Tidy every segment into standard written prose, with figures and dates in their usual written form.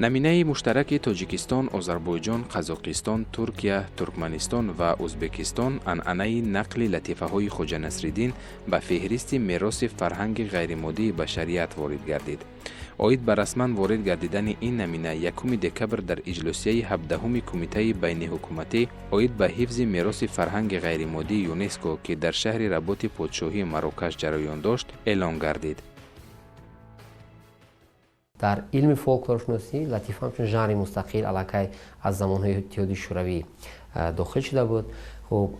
Наминаи муштараки Тоҷикистон, Озарбойҷон, Қазоқистон, Туркия, Туркманистон ва Ӯзбекистон анъанаи нақли латифаҳои Хоҷа Насриддин ба феҳристи мероси фарҳанги ғайримоддии башарият ворид гардид. Оид ба расман ворид гардидани ин намина 1 декабр дар иҷлосияи 17-уми Кумитаи байниҳукуматӣ оид ба ҳифзи мероси фарҳанги ғайримоддии ЮНЕСКО, ки дар шаҳри Работи подшоҳии Марокаш ҷараён дошт, эълон гардид. Дар илми фолклоршиносӣ латифа ҳамчун жанри мустақил аллакай аз замонҳои Иттиҳоди Шӯравӣ дохил шуда буд. Хуб,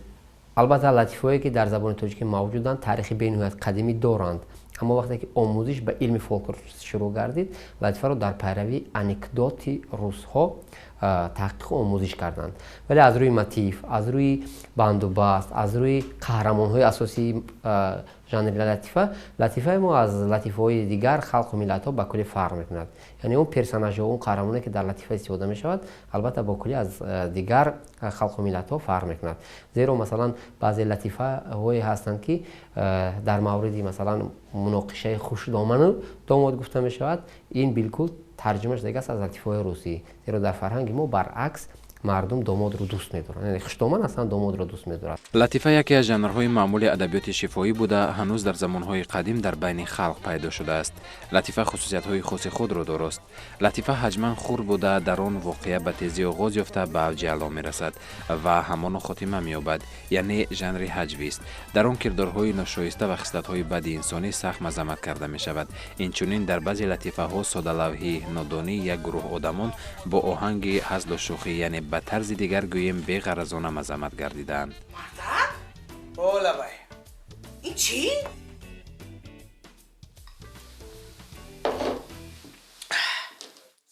албатта, латифаҳое, ки дар забони тоҷикӣ мавҷуданд, таърихи бениҳоят қадимӣ доранд, аммо вақте ки омӯзиш ба илми фолклоршиносӣ шурӯъ гардид, латифаро дар пайравии анекдоти русҳо таҳқиқу омӯзиш карданд. Вале аз рӯи мотив, аз рӯи бандубаст, аз рӯи қаҳрамонҳои асосии жанри латифа, латифаи мо аз латифаҳои дигар халқу миллатҳо ба куллӣ фарқ мекунад. Яъне он персонажҳо, он қаҳрамоне, ки дар латифа истифода мешавад, албатта, бо куллӣ аз дигар халқу миллатҳо фарқ мекунад. Зеро, масалан, баъзе латифаҳое ҳастанд, ки дар мавриди, масалан, муноқишаи хушдоману домод гуфта мешавад. Ин билкул тарҷума шудагиаст аз латифаҳои русӣ, зеро дар фарҳанги мо баръакс, мардум домодро дӯст медоранд, яъне хушдоман аслан домодро дӯст медорад. Латифа яке аз жанрҳои маъмули адабиёти шифоҳӣ буда, ҳанӯз дар замонҳои қадим дар байни халқ пайдо шудааст. Латифа хусусиятҳои хоси худро дорост. Латифа ҳаҷман хурд буда, дар он воқеа ба тезӣ оғоз ёфта, ба авҷи аъло мерасад ва ҳамоно хотима меёбад, яъне жанри ҳаҷвист. Дар он кирдорҳои ношоиста ва хислатҳои бади инсонӣ сахт мазаммат карда мешавад. Инчунин дар баъзе латифаҳо содалавҳӣ, нодонии як гурӯҳ одамон бо оҳанги ҳазлу шӯхӣ, яъне ба тарзи дигар гӯем, беғаразона мазаммат гардидаанд. Мардак? Олабай. Ин чӣ?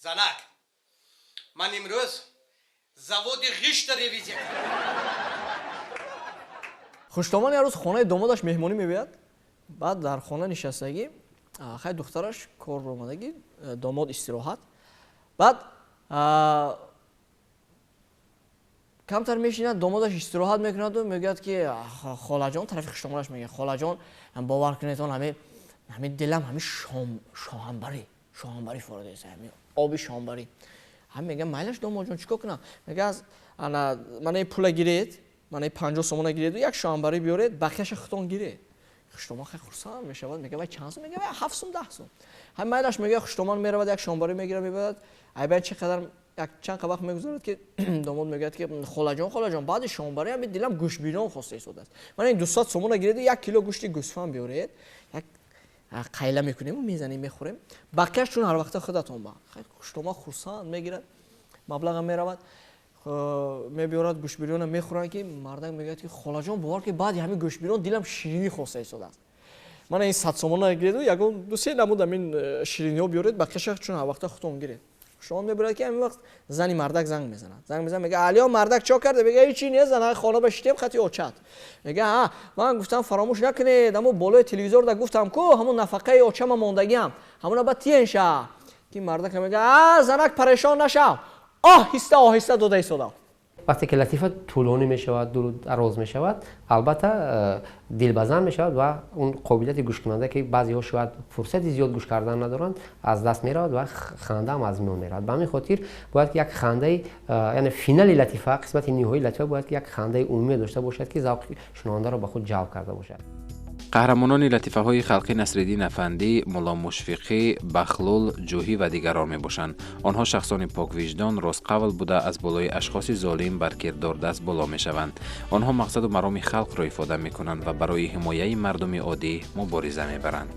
Занак, ман имрӯз заводи ғишта ревизия кардам. Хуштоман як рӯз хонаи домодаш меҳмонӣ мебиёяд. Баъд дар хона нишастагӣ, хай, духтараш кор омадагӣ, домод истироҳат. Баъд камтар мешинад, домодаш истироҳат мекунаду мегӯяд, ки холаҷон, тарафи хуштомонаш мегӯяд: «Холаҷон, бовар кунедон, ҳами дилам ҳами шоҳанбарӣ, шоҳанбарӣ форидест, ҳами оби шоҳанбарӣ». Ҳам мега: «Майлаш, домодҷон, чӣ кор кунам?» Мега: «Аз ана манаи пула гиред, манаи 50 сомона гиреду як шоҳанбарӣ биёред, бақияша худтон гиред». Хуштомон хеле хурсанд мешавад, мега: «Вай чанд сум?» Мега: «Вай 7 сум, 10 сум». Ҳам майлаш, мега. Хуштомон меравад, як шоҳанбарӣ мегирад, мебарад. Айбайн чӣ қадар, як чанд вақт мегузарад, ки домод мегӯяд, ки холаҷон, холаҷон, баъди шоҳанбарӣ ҳами дилам гӯштбирён хоста истодааст. Мана ин 200 сомона гиреду 1 кило гӯшти гӯсфанд биёред, як қайла мекунему мезанем, мехӯрем, бақияш чун ҳар вақта худатон ба. Хуштомон хурсанд мегирад маблаға, меравад, мебиёрад, гӯштбирёна мехӯранд, ки мардак мегӯяд, ки холаҷон, бовар ки, баъди ҳамин гӯштбирён дилам ширинӣ хоста истодааст. Мана ин 100 сомона гиреду ягон ду-се намуд ҳамин шириниҳо биёред, бақияша чун ҳар вақта худтон гиред. Хуштомон мебирад, ки ҳамин вақт зани мардак занг мезанад. Занг мезанад, мега: «Алё, мардак чо карда?» Мега: «Ҳечи не, зана, хона ба шитем хати очат». Мега: «А ман гуфтам, фаромӯш накунед, аммо болои телевизор да гуфтам ку, ҳамон нафақаи очама мондагиам, ҳамона ба тиен ша». Ки мардак мега: «А занак, парешон нашав, оҳиста оҳиста дода истодам». Вақте ки латифа тӯлонӣ мешавад, дуру дароз мешавад, албатта, дилбазан мешавад ва он қобилияти гӯшкунанда, ки баъзеҳо шояд фурсати зиёд гӯш кардан надоранд, аз даст меравад ва ханда ҳам аз миён меравад. Ба ҳамин хотир бояд ки як хандаи, яъне финали латифа, қисмати ниҳоии латифа бояд ки як хандаи умумӣ дошта бошад, ки завқи шунавандаро ба худ ҷалб карда бошад. Қаҳрамонони латифаҳои халқӣ Насриддин афандӣ, Мулло Мушфиқӣ, Бахлул, Ҷӯҳӣ ва дигарон мебошанд. Онҳо шахсони поквиҷдон, ростқавл буда, аз болои ашхоси золим бар кирдор даст боло мешаванд. Онҳо мақсаду мароми халқро ифода мекунанд ва барои ҳимояи мардуми оддӣ мубориза мебаранд.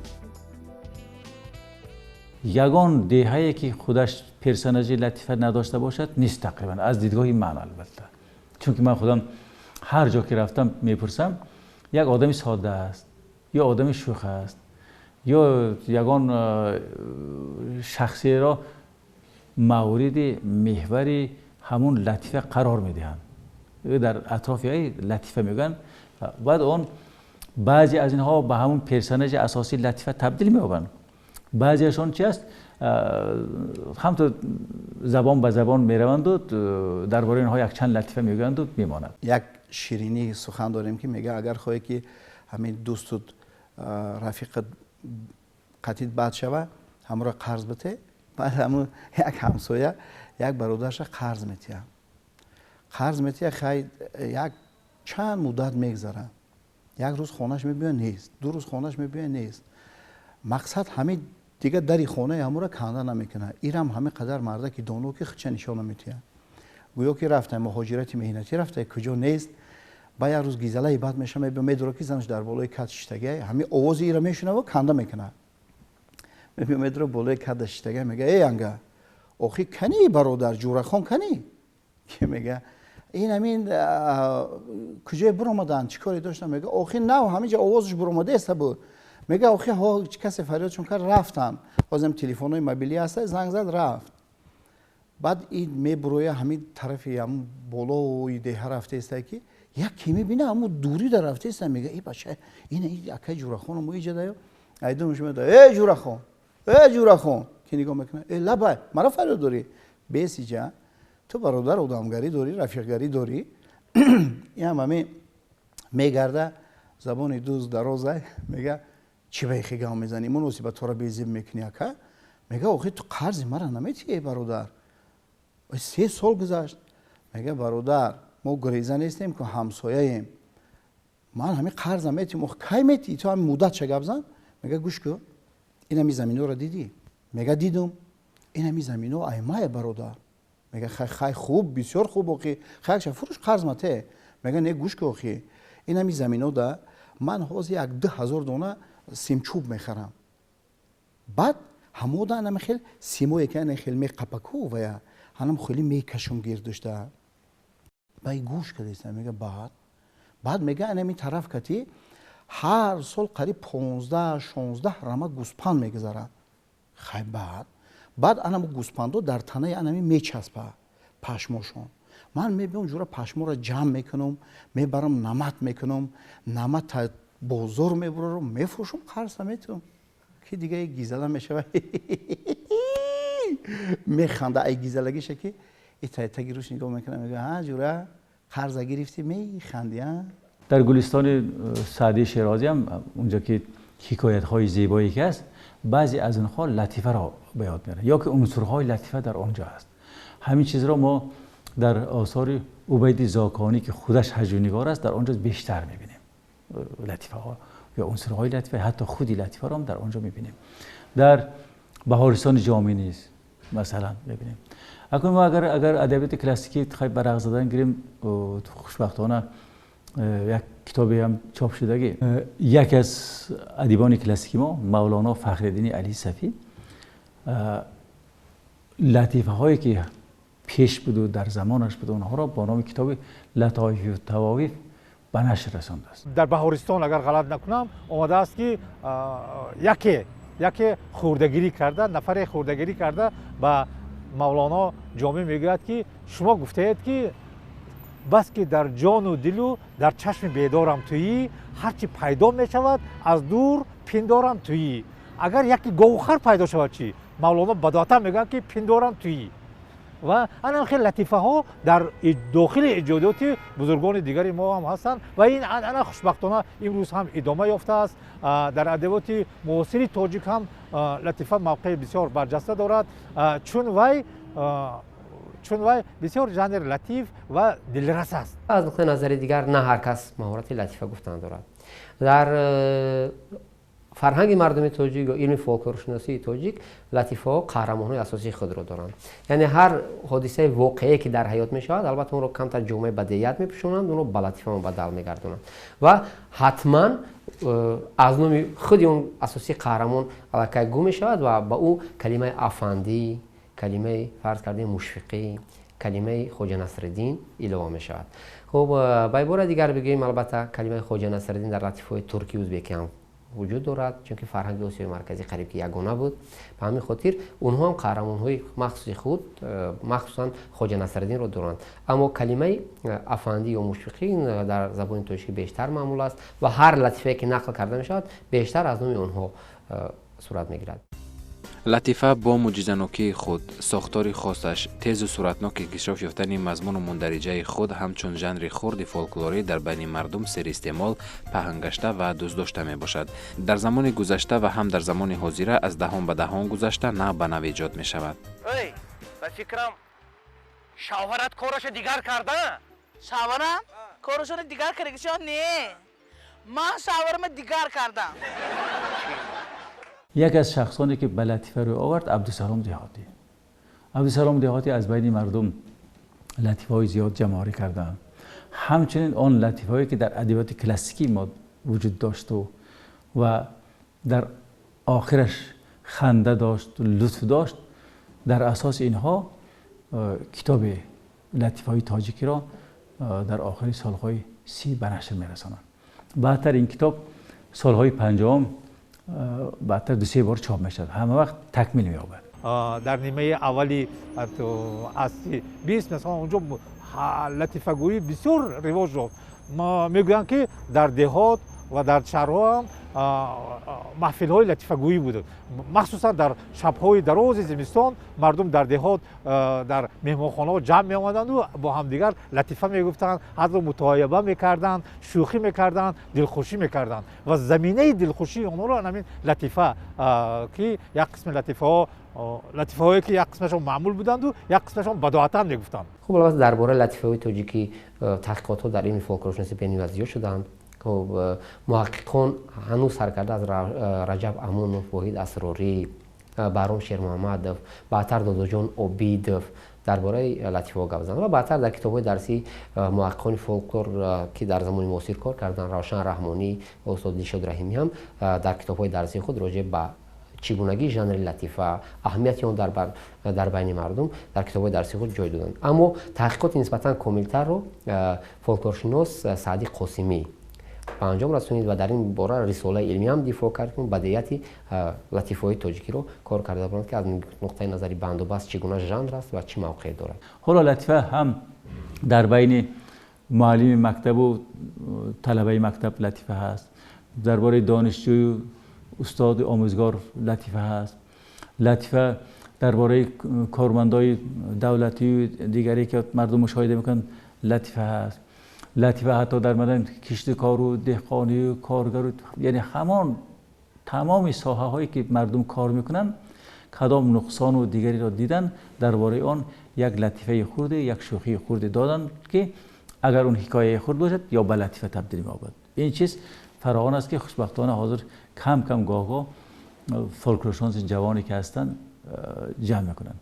Ягон деҳае, ки худаш персонажи латифа надошта бошад, нест тақрибан, аз дидгоҳи ман, албатта, чунки ман худам ҳар ҷо ки рафтам, мепурсам: як одами содда аст ё одами шӯх аст, ё ягон шахсеро мавриди меҳвари ҳамун латифа қарор медиҳанд, дар атрофи латифа мегӯянд. Баъд он баъзе аз инҳо ба ҳамун персонажи асосии латифа табдил меёбанд. Баъзеашон чи аст, ҳамто забон ба забон мераванду дар бораи инҳо якчанд латифа мегӯянду мемонад. Як ширинии сухан дорем, ки мега, агар хоҳе, ки ҳамин дӯстут, рафиқат қатит бад шава, ҳамро қарз бите. Баъд ҳамун як ҳамсоя як бародарша қарз метиҳад, қарз метиҳад. Хай, як чанд муддат мегзарад, як рӯз хонаш мебиёяд, нест, 2 рӯз хонаш мебиёяд, нест. Мақсад, ҳамин дига дари хонаи ҳамура канда намекунад. Ирам ҳамин қадар марда, ки доно, ки худча нишона метиҳад, гӯё ки рафта муҳоҷирати меҳнатӣ рафта, куҷо нест. Ба як рӯз гизалаи бад меша, медора, ки занаш дар болои кат шиштагия, ҳамин овози ира мешунава, канда мекунад. Мебиё, медора, болои када шиштагия, мега: «Эй, анга, охи кани, бародар Ҷурахон кани?» Ки мега: «Ин ҳамин куҷое буромаданд, чӣ коре доштанд?» Мега: «Охи, нав ҳаминҷа овозаш буромадаеста буд». Мега: «Охи, ҳо, касе фарёдшон кард, рафтанд. Ҳозирам телефонҳои мобилӣ ҳаста, занг зад, рафт». Баъд ин мебуроя, ҳамин тарафи ҳамун болои деҳа рафтаеста, ки як ки мебина, ҳамун дурида рафтаеста. Мега: «Э, бача, ин акаи Ҷурахоно мо иҷа даю». Айдумш меда: «Э, Ҷурахон, э, Ҷурахон!» Ки нигоҳ мекунад: «Э, лабай, мара фарёд дорӣ?» «Бесиҷа, ту бародар одамгарӣ дорӣ, рафиқгарӣ дорӣ». Ин ҳам ҳамин мегарда, забони дӯст дароза. Мега: «Чӣ ба ихи гап мезанӣ, муносибатҳоро безеб мекунӣ, ака?» Мега: «Охи, ту қарзи мара наметиҳӣ, бародар, 3 сол гузашт». Мега: «Бародар, мо гуреза нестем ку, ҳамсояем. Ман ҳамин қарза метиҳам». «Ох, кай метиҳӣ? Ту ҳамин муддатша гап зан». Мега: «Гӯш ку, ин ҳами заминҳоро дидӣ?» Мега: «Дидум». «Ин ҳами заминҳо аймае, бародар». Мега: «Хай, хай, хуб, бисёр хуб, охи, хайша фурӯш, қарз мате». Мега: «Не, гӯш ку, охи, ин ҳами заминҳо да ман ҳозир як 2000 дона симчӯб мехарам. Баъд ҳамода анами хел симое, ки ана хел меқапаку, вая ҳанам хеле мекашум гирдушта». Бай гӯш кардеста. Мега: Баъд мега, анами тараф кати ҳар сол қариб 15-16 рама гӯспанд мегузарад. Хай, баъд анаму гӯспандо дар танаи анами мечаспа, пашмошон. Ман мебиём, ҷура, пашморо ҷамъ мекунам, мебарам, намат мекунам, намата бозор мебурарам, мефурӯшам, қарза метиҳам». Ки дига гизала мешава, механда ай гизалагиша, ки таги рӯш нигоҳ мекунам, мега: «Ҳа, ҷура, қарза гирифтӣ, механди, а?» Дар Гулистони Саъдии Шерозӣ ҳам, унҷо ки ҳикоятҳои зебое ки аст, баъзе аз инҳо латифаро ба ёд меоранд ё ки унсурҳои латифа дар он ҷо ҳаст. Ҳамин чизро мо дар осори Убайди Зоконӣ, ки худаш ҳаҷвнигор аст, дар он ҷо бештар мебинем латифаҳо ё унсурҳои латифа, ҳатто худи латифаро ҳам дар он ҷо мебинем. Дар Баҳористони Ҷомӣ низ, масалан, мебинем. Акнун мо агар адабиёти классикӣ варақ задан гирем, хушбахтона як китобе ҳам чоп шудагӣ, яке аз адибони классики мо, Мавлоно Фахриддини Али Сафӣ, латифаҳое ки пеш буду дар замонаш буд, онҳоро бо номи китоби Латоифу тавоиф ба нашр расондааст. Дар Баҳористон, агар ғалат накунам, омадааст, ки яке хурдагирӣ карда, нафаре хурдагирӣ карда, ба Мавлоно Ҷомӣ мегӯяд, ки шумо гуфтаед, ки бас ки дар ҷону дилу дар чашми бедорам туӣ, ҳарчи пайдо мешавад аз дур, пиндорам туӣ. Агар яке говухар пайдо шавад чӣ? Мавлоно бадоҳатан мегӯянд, ки пиндорам туӣ. Ва ана хел латифаҳо дар дохили эҷодиёти бузургони дигари мо ҳам ҳастанд ва ин анъана хушбахтона имрӯз ҳам идома ёфтааст. Дар адабиёти муосири тоҷик ҳам латифа мавқеи бисёр барҷаста дорад, чун вай бисёр жанри латиф ва дилрас аст. Аз нуқтаи назари дигар, на ҳар кас маҳорати латифа гуфтан дорад. Дар фарҳанги мардуми тоҷик ё илми фолклоршиносии тоҷик латифаҳо қаҳрамонҳои асосии худро доранд. Яъне ҳар ҳодисаи воқеие, ки дар ҳаёт мешавад, албатта, онро камтар ҷомаи бадеият мепӯшонанд, онро ба латифа мубаддал мегардонанд ва ҳатман аз номи худи он асосии қаҳрамон аллакай гум мешавад ва ба ӯ калимаи афандӣ, калимаи, фарз кардем, Мушфиқӣ, калимаи Хоҷа Насриддин илова мешавад. Хуб, ба ибораи дигар бигӯем, албатта, калимаи Хоҷа Насриддин дар латифаҳои туркию узбекӣ ҳам вуҷуд дорад, чунки фарҳанги Осиёи Марказӣ қариб ки ягона буд. Ба ҳамин хотир онҳо ҳам қаҳрамонҳои махсуси худ, махсусан Хоҷа Насриддинро доранд. Аммо калимаи афандӣ ё мушфиқӣ дар забони тоҷикӣ бештар маъмул аст ва ҳар латифае ки нақл карда мешавад, бештар аз номи онҳо сурат мегирад. Латифа бо мӯъҷизанокии худ, сохтори хосаш, тезу суръатнок инкишоф ёфтани мазмуну мундариҷаи худ ҳамчун жанри хурди фолклорӣ дар байни мардум серистеъмол, паҳнгашта ва дӯстдошта мебошад. Дар замони гузашта ва ҳам дар замони ҳозира аз даҳон ба даҳон гузашта, нав ба нав эҷод мешавад. Эй, ба фикрам, шавҳарат кораша дигар карда? Шавҳарам корашонро дигар кардагишон не, ман шавҳарама дигар кардам. Яке аз шахсоне ки ба латифа рӯй овард, Абдусалом Деҳотӣ. Абдусалом Деҳотӣ аз байни мардум латифаҳои зиёд ҷамъоварӣ карданд. Ҳамчунин он латифаҳое ки дар адабиёти классикии мо вуҷуд дошту ва дар охираш ханда дошт, лутф дошт, дар асоси инҳо китоби латифаҳои тоҷикиро дар охири солҳои 30 ба нашр мерасонанд. Баъдтар ин китоб солҳои 50-ум баъдтар 2-3 бор чоп мешавад, ҳама вақт такмил меёбад. Дар нимаи аввали асри 20, масалан, онҷо латифагӯӣ бисёр ривоҷ ёфт. Мегӯянд, ки дар деҳот ва дар шаҳрҳо ҳам маҳфилҳои латифагӯӣ буд. Махсусан дар шабҳои дарози зимистон мардум дар деҳот, дар меҳмонхонаҳо ҷамъ меомаданду бо ҳамдигар латифа мегуфтанд, ҳатто мутоҳиба мекарданд, шӯхӣ мекарданд, дилхушӣ мекарданд ва заминаи дилхушии онҳоро ҳамин латифа, ки як қисми латифаҳо, латифаҳое ки як қисмашон маъмул буданду як қисмашон бадоатан мегуфтанд. Хуб, албатта, дар бораи латифаҳои тоҷикӣ таҳқиқотҳо дар илми фолклоршиносӣ бениҳоят зиёд шуданд. Хуб, муҳаққиқон ҳанӯз саркарда аз Раҷаб Амонов, Воҳид Асрорӣ, Баҳром Шермуҳаммадов, баъдтар Додоҷон Обидов дар бораи латифаҳо гап заданд ва баъдтар дар китобҳои дарсии муҳаққиқони фолклор, ки дар замони муосир кор карданд, Равшан Раҳмонӣ ва устод Дилшод Раҳимӣ ҳам дар китобҳои дарсии худ роҷеъ ба чигунагии жанри латифа, аҳамияти он дар байни мардум дар китобҳои дарсии худ ҷой доданд. Аммо таҳқиқоти нисбатан комилтарро фолклоршинос Саъдӣ Қосимӣ ба анҷом расонид ва дар ин бора рисолаи илмӣ ҳам дифоъ кард, ки бадеияти латифаҳои тоҷикиро кор карда буданд, ки аз нуқтаи назари бандубаст чӣ гуна жанр аст ва чӣ мавқеъ дорад. Ҳоло латифа ҳам дар байни муаллими мактабу талабаи мактаб латифа ҳаст, дар бораи донишҷӯю устоди омӯзгор латифа ҳаст, латифа дар бораи кормандои давлатию дигаре ки мардум мушоҳида мекунанд латифа ҳаст, латифа ҳатто дар мадани киштикору деҳқонию коргару, яъне ҳамон тамоми соҳаҳое ки мардум кор мекунанд, кадом нуқсону дигареро дидан, дар бораи он як латифаи хурде, як шӯхии хурде доданд, ки агар он ҳикояи хурд бошад ё ба латифа табдил меёбад. Ин чиз фаровон аст, ки хушбахтона ҳозир кам кам гоҳ-гоҳ фолклоршиноси ҷавоне ки ҳастанд ҷамъ мекунанд.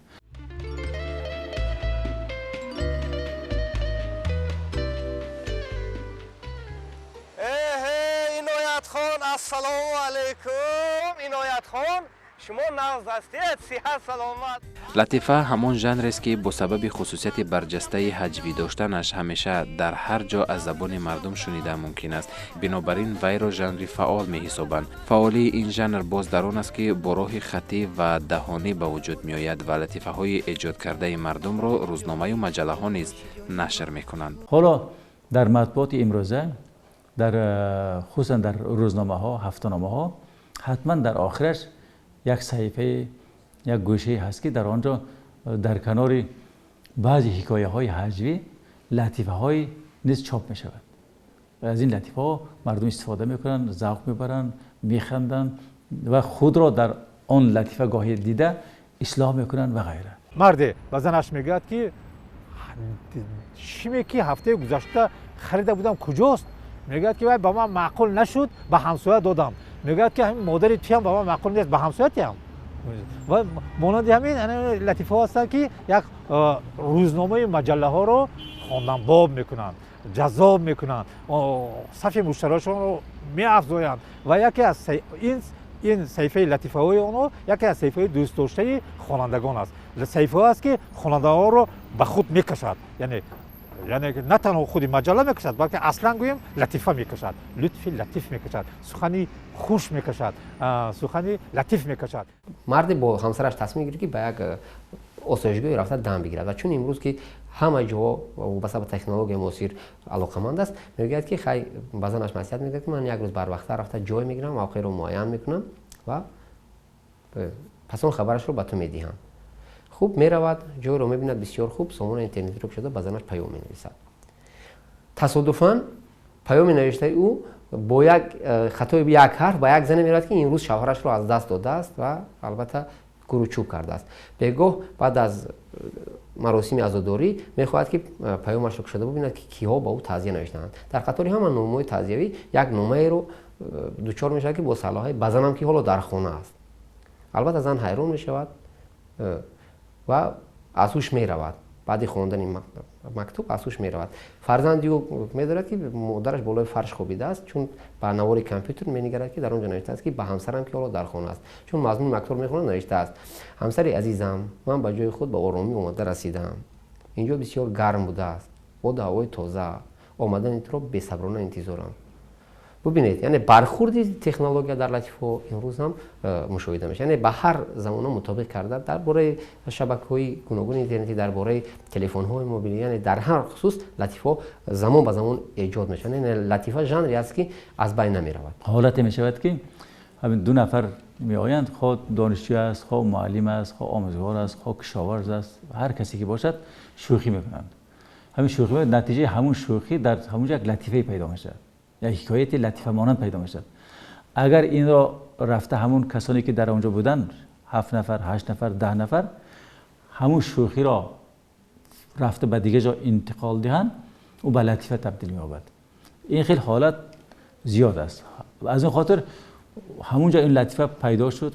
Ассалому алайкум, Иноятхон, шумо нағз ҳастед, сиҳат саломат. Латифа ҳамон жанрест, ки бо сабаби хусусияти барҷастаи ҳаҷвӣ доштанаш ҳамеша дар ҳар ҷо аз забони мардум шунида мумкин аст. Бинобар ин вайро жанри фаъол меҳисобанд. Фаъолии ин жанр боз дар он аст, ки бо роҳи хаттӣ ва даҳонӣ ба вуҷуд меояд ва латифаҳои эҷодкардаи мардумро рӯзномаю маҷаллаҳо низ нашр мекунанд. Ҳоло дар матбуоти имрӯза, хусусан дар рӯзномаҳо, ҳафтаномаҳо, ҳатман дар охираш як саҳифаи, як гӯшае ҳаст, ки дар он ҷо дар канори баъзе ҳикояҳои ҳаҷвӣ латифаҳое низ чоп мешавад. Аз ин латифаҳо мардум истифода мекунанд, завқ мебаранд, механданд ва худро дар он латифа гоҳе дида ислоҳ мекунанд ва ғайра. Марде ба занаш мегӯяд, ки шиме ки ҳафтаи гузашта харида будам куҷост? Мегӯяд, ки вай ба ман маъқул нашуд, ба ҳамсоя додам. Мегӯяд, ки ҳамин модари туям ба ман маъқул нест, ба ҳамсоя тиям. Ва монанди ҳамин латифаҳо ҳастанд, ки як рӯзномаи маҷаллаҳоро хонданбоб мекунанд, ҷаззоб мекунанд, сафи муштариёшонро меафзоянд ва яке аз ин саҳифаи латифаҳои онҳо яке аз саҳифаҳои дӯстдоштаи хонандагон аст. Саҳифаҳо аст, ки хонандаҳоро ба худ мекашад, яъне Яъне на танҳо худи маҷалла мекашад, балки аслан гӯем латифа мекашад, лутфи латиф мекашад, сухани хуш мекашад, сухани латиф мекашад. Марде бо ҳамсараш тасмим гирифт, ки ба як осоишгоҳе рафта дам бигирад, ва чун имрӯз ки ҳама ҷоҳо вобаста ба технологияи муосир алоқаманд аст, мегӯяд ки хай, ба занаш маслиҳат медиҳад, ки ман як рӯз барвақттар рафта ҷой мегирам, мавқеъро муайян мекунам ва пас он хабарашро ба ту медиҳам. Хуб, меравад, ҷойро мебинад бисёр хуб, сомонаи интернетиро кушода ба занаш паём менависад. Тасодуфан паёми навиштаи ӯ бо як хатои як ҳарф ба як зане меравад, ки имрӯз шавҳарашро аз даст додааст ва албатта гурӯчӯб кардааст. Бегоҳ баъд аз маросими азодорӣ мехоҳад, ки паёмашро кушода бубинад, ки киҳо ба ӯ таъзия навиштаанд. Дар қатори ҳама номаҳои таъзиявӣ як номаеро дучор мешавад, ки бо сарлавҳаи «Ба занам, ки ҳоло дар хона аст». Албатта зан ҳайрон мешавад ва аз ҳуш меравад. Баъди хондани мактуб аз ҳуш меравад. Фарзанди ӯ медорад, ки модараш болои фарш хобидааст, чун ба навори компютер менигарад, ки дар он ҷо навиштааст, ки «Ба ҳамсарам, ки ҳоло дар хона аст». Чун мазмуни мактуб мехонад, навиштааст: «Ҳамсари азизам, ман ба ҷои худ ба оромӣ омода расидаам. Инҷо бисёр гарм будааст, боду ҳавои тоза, омадани туро бесаброна интизорам». Бубинед, яъне бархурди технология дар латифаҳо имрӯз ҳам мушоҳида мешавад, яъне ба ҳар замона мутобиқ карда, дар бораи шабакаҳои гуногуни интернетӣ, дар бораи телефонҳои мобилӣ, яъне дар ҳар хусус латифаҳо замон ба замон эҷод мешаванд. Яъне латифа жанре аст, ки аз байн намеравад. Ҳолате мешавад, ки ҳамин ду нафар меоянд, хоҳ донишҷӯ аст, хоҳ муаллим аст, хоҳ омӯзгор аст, хоҳ кишоварз аст, ҳар касе ки бошад, шӯхӣ мекунанд. Ҳамин шӯхӣ, натиҷаи ҳамун шӯхӣ дар ҳамунҷо як латифае пайдо мешавад, як ҳикояти латифамонанд пайдо мешавад. Агар инро рафта ҳамун касоне ки дар онҷо буданд, 7 нафар, 8 нафар, 10 нафар, ҳамун шӯхиро рафта ба дигар ҷо интиқол диҳанд, ӯ ба латифа табдил меёбад. Ин хел ҳолат зиёд аст. Аз ин хотир ҳамунҷо ин латифа пайдо шуд.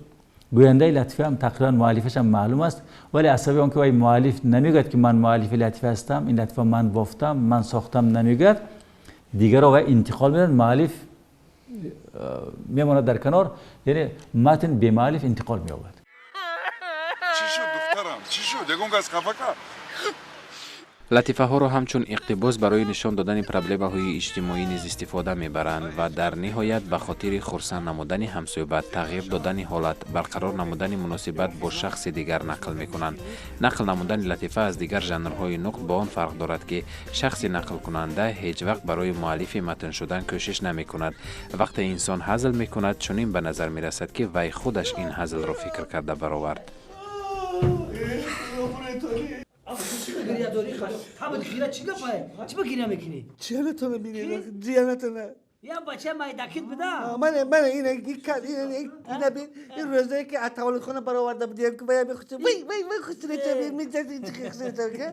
Гӯяндаи латифа ҳам тақрибан муаллифаш ҳам маълум аст, вале аз сабаби он ки вай муаллиф намегӯяд, ки ман муаллифи латифа ҳастам, ин латифа ман бофтам, ман сохтам, намегӯяд, дигарро вай интиқол медиҳад, муаллиф мемонад дар канор, яъне матн бемуаллиф интиқол меёбад. Чӣ шуд, духтарам, чӣ шуд? Ягон кас хафа кард? Латифаҳоро ҳамчун иқтибос барои нишон додани проблемаҳои иҷтимоӣ низ истифода мебаранд ва дар ниҳоят ба хотири хурсанд намудани ҳамсӯҳбат, тағйир додани ҳолат, барқарор намудани муносибат бо шахси дигар нақл мекунанд. Нақл намудани латифа аз дигар жанрҳои нуқд бо он фарқ дорад, ки шахси нақлкунанда ҳеҷ вақт барои муаллифи матн шудан кӯшиш намекунад. Вақте инсон ҳазл мекунад, чунин ба назар мерасад, ки вай худаш ин ҳазлро фикр карда баровард. Чӣ ба гиря мекунӣ? Ҷиянатона бинед, ҷиянатона. Я бача майдакит буда? Мане, мане, ина ина бин, ин рӯзое ки аз таваллудхона бароварда будем, ки вая мехӯча, вай, вай, вай, хушреча, меҷази хушреча.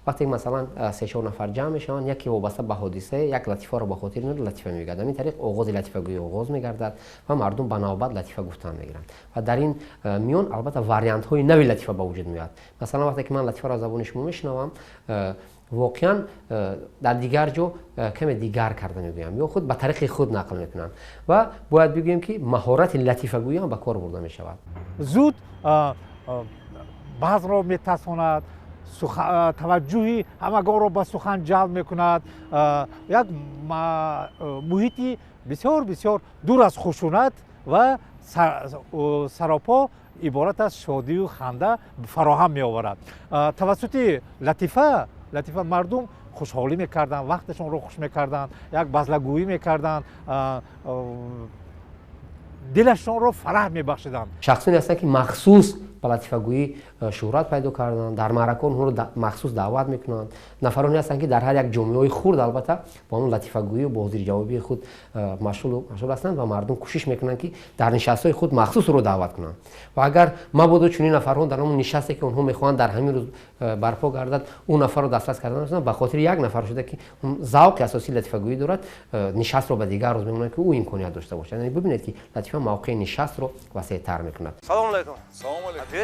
Вақте масалан 3-4 нафар ҷамъ мешаванд, яке вобаста ба ҳодисае як латифаро ба хотир меорад, латифа мегӯяд. Ҳамин тариқ оғози латифагӯӣ оғоз мегардад ва мардум ба навбат латифа гуфтан мегиранд. Ва дар ин миён албатта вариантҳои нави латифа ба вуҷуд меояд. Масалан, вақте ки ман латифаро аз забони шумо мешунавам, воқеан дар дигар ҷо каме дигар карда мегӯям ё худ ба тариқи худ нақл мекунам. Ва бояд бигӯем, ки маҳорати латифагӯӣ ҳам ба кор бурда мешавад. Зуд баъзро метасонад, таваҷҷӯҳи ҳамагонро ба сухан ҷалб мекунад. Як муҳити бисёр бисёр дур аз хушунат ва саропо иборат аз шодию ханда фароҳам меоварад. Тавассути латифа мардум хушҳолӣ мекарданд, вақташонро хуш мекарданд, як базлагӯӣ мекарданд, дилашонро фараҳ мебахшиданд. Шахсоне ҳастанд, ки махсус ба латифагӯӣ шӯҳрат пайдо карданд, дар маъракаҳо онҳоро махсус даъват мекунанд. Нафароне ҳастанд, ки дар ҳар як ҷомеаҳои хурд албатта ба он латифагӯию бо ҳозирҷавобии худ машғул ҳастанд ва мардум кӯшиш мекунанд, ки дар нишастҳои худ махсус ӯро даъват кунанд. Ва агар мабодо чунин нафарҳо дар ҳамон нишасте, ки онҳо мехоҳанд дар ҳамин рӯз барпо гардад, ӯ нафарро дастрас карда наметавонанд, ба хотири як нафар шуда, ки завқи асосии латифагӯӣ дорад, нишастро ба дигар рӯз мемонанд, ки ӯ имконият дошта бошад. Яъне бибинед, ки латифа мавқеи нишастро васеътар мекунад. Салом алайкум.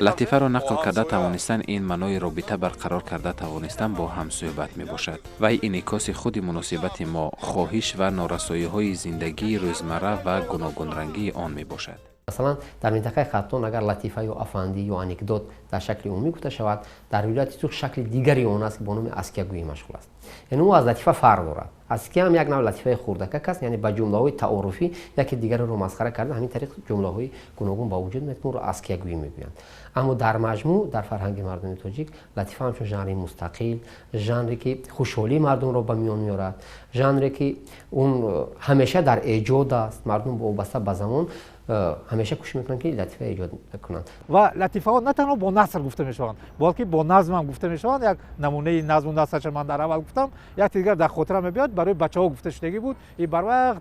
Латифаро нақл карда тавонистан ин маънои робита барқарор карда тавонистан бо ҳамсӯҳбат мебошад. Вай инъикоси худи муносибати мо, хоҳиш ва норасоиҳои зиндагии рӯзмарра ва гуногунрангии он мебошад. Масалан, дар минтақаи Хатлон агар латифа ё афандӣ ё анекдот дар шакли умумӣ гуфта шавад, дар вилояти Суғд шакли дигари он аст, ки бо номи аскиягӯӣ машғул аст. Яъне ӯ аз латифа фарқ дорад. Аския ҳам як навъ латифаи хурдакак аст, яъне ба ҷумлаҳои таоруфӣ яке дигареро масхара карда, ҳамин тариқ ҷумлаҳои гуногун ба вуҷуд меояд, ки онро аскиягӯӣ мегӯянд. Аммо дар маҷмӯъ дар фарҳанги мардуми тоҷик латифа ҳамчун жанри мустақил, жанре ки хушҳолии мардумро ба миён меорад, жанре ки он ҳамеша дар эҷод аст, мардум вобаста ба замон ҳамеша кӯшиш мекунанд, ки латифа эҷод кунанд. Ва латифаҳо на танҳо бо наср гуфта мешаванд, балки бо назм ҳам гуфта мешаванд. Як намунаи назму насрша ман дар аввал гуфтам, як дигар дар хотира мебиёд, барои бачаҳо гуфта шудагӣ буд. И барвақт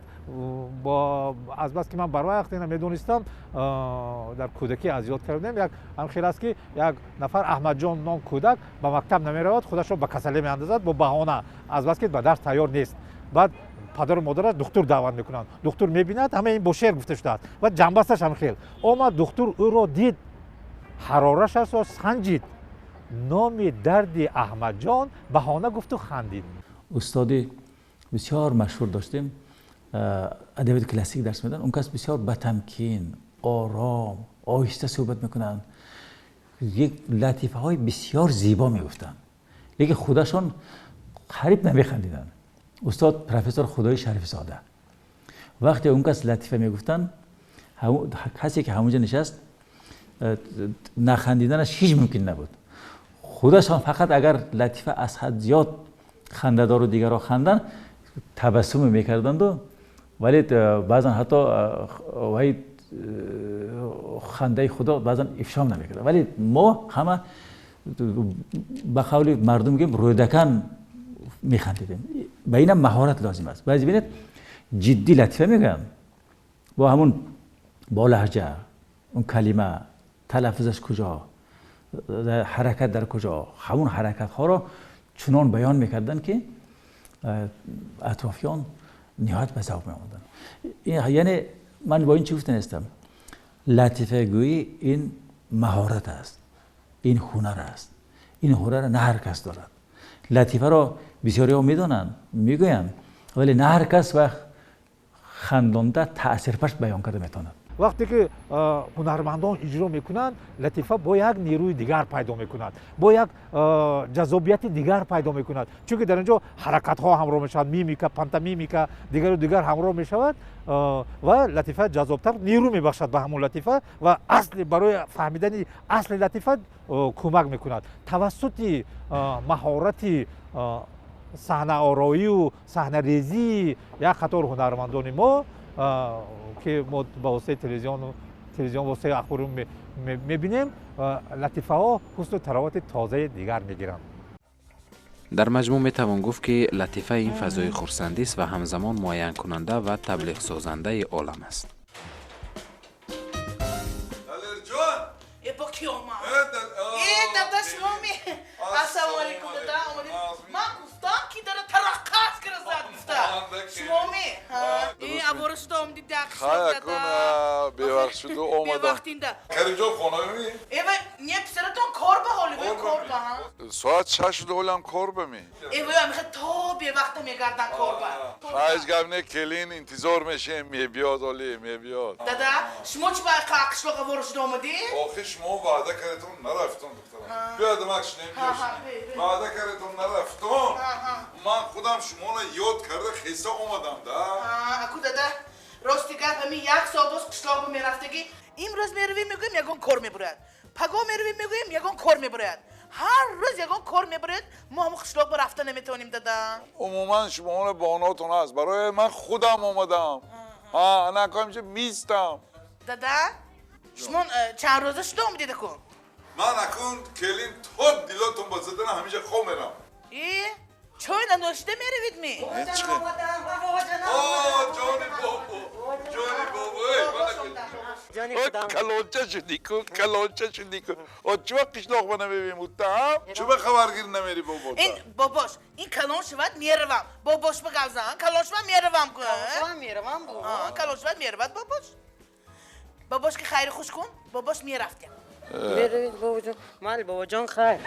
азбаски ман барвақт ина медонистам, дар кӯдакӣ аз ёд кардем. Як ҳамхел аст, ки як нафар Аҳмадҷон ном кӯдак ба мактаб намеравад, худашро ба касалӣ меандозад бо баҳона, азбаски ба дарс тайёр нест. Баъд падару модараш духтур даъват мекунанд. Духтур мебинад, ҳама ин бо шеър гуфта шудааст ва ҷанбасташ ҳамхел омад. Духтур ӯро дид, ҳарорашашро санҷид, номи дарди Аҳмадҷон баҳона гуфту хандид. Устоди бисёр машҳур доштем, адабиёти классик дарс медоданд. Он кас бисёр батамкин, ором, оҳиста суҳбат мекунанд, як латифаҳои бисёр зебо мегуфтанд, лекин худашон қариб намехандиданд. Устод профессор Худои Шарифзода. Вақте он кас латифа мегуфтанд, касе ки ҳамонҷо нишаст, нахандиданаш ҳеҷ мумкин набуд. Худашон фақат агар латифа аз ҳад зиёд хандадору дигарро хандан, табассум мекарданду, вале баъзан ҳатто вай хандаи худо баъзан ифшо намекарданд. Вале мо ҳама ба қавли мардум мегӯем, рӯдакан механдидем. Ба инам маҳорат лозим аст. Баъзе бинед, ҷиддӣ латифа мегӯянд, бо ҳамун бо лаҳҷа, он калима талаффузаш куҷо, ҳаракат дар куҷо, ҳамун ҳаракатҳоро чунон баён мекарданд, ки атрофиён ниҳоят ба завқ меомаданд. Яъне ман бо ин чӣ гуфта нестам, латифагӯӣ ин маҳорат аст, ин ҳунар аст. Ин ҳунарро на ҳар кас дорад. Латифаро бисёриҳо медонанд, мегӯянд, вале на ҳар кас вақт хандонда таъсирпаш баён карда метавонад. Вақте ки ҳунармандон иҷро мекунанд, латифа бо як нерӯи дигар пайдо мекунад, бо як ҷаззобияти дигар пайдо мекунад, чунки дар ин ҷо ҳаракатҳо ҳамроҳ мешавад, мимика, пантомимика, дигару дигар ҳамроҳ мешавад ва латифа ҷаззобтар нерӯ мебахшад ба ҳамон латифа ва асли барои фаҳмидани асли латифа кӯмак мекунад. Тавассути маҳорати саҳнаороию саҳнарезии як қатор ҳунармандони мо, ки мо ба воситаи телевизион, воситаи ахбори мебинем, латифаҳо ҳусну таровати тозаи дигар мегиранд. Дар маҷмӯъ метавон гуфт, ки латифа ин фазои хурсандист ва ҳамзамон муайянкунанда ва таблиғсозандаи олам аст. Далерҷон! Э, бо ки омад? Э, дада, шумоми? Ассалому алайкум, дада, омадед. Ман гуфтам, ки дара тараққат кара зад гуфта. Шумоми? Э, авора шуда омадид дар Хай, акун бевақт шуду омадам. Бевақтинда. Каримҷон хонаи? Э, вай, не, писаратон кор ба ҳоли, вай кор ба, ҳа? Соат 6 шуда, ҳолам кор ба ми? Э, вай, амиха то бевақта мегардан кор ба. Ҳеҷ гап не, келин интизор мешем, мебиёд оли, мебиёд. Дада, шумо чӣ ба қишлоқ авора шуда омадед? Охи шумо ваъда кардетон, нарафтон, духтарам. Биёд, мак шинем, ваъда кардетон, нарафтон. Ман худам шуморо ёд карда хеса омадам да. Аку дада, рости гап, ҳамин як сол боз қишлоқ ба мерафтагӣ. Имрӯз меравем, мегӯем, ягон кор мебурад. Паго меравем, мегӯем, ягон кор мебурад. Ҳар рӯз ягон кор мебурад, мо ҳамон қишлоқ ба рафта наметавонем, дада. Умуман шуморо баҳонотон ҳаст. Барои ман худам омадам. Ҳа, ана акоимча мистам. Дада, шумо чанд рӯза шуда омадед акун? Ман акун келин то дилотон ба задана ҳамеша хоб мерам. Э, чой наношида меравед ми? Ҷони бобо, ҷони бобо, калонча шудӣ ку, калонча шудӣ ку. О, чӣ вақт қишлоқ ба намебинем уттаҳам? Чӣ ба хабаргир намери бобо? Ин бобош, ин калон шавад меравам. Бобош ба гавзан, калон шавад меравам ку. Калон шавад меравам бобо. Калон шавад меравад бобош. Бобош ки хайри хуш кун, бобош мерафтем. Меравед бобоҷон. Майли бобоҷон, хайр.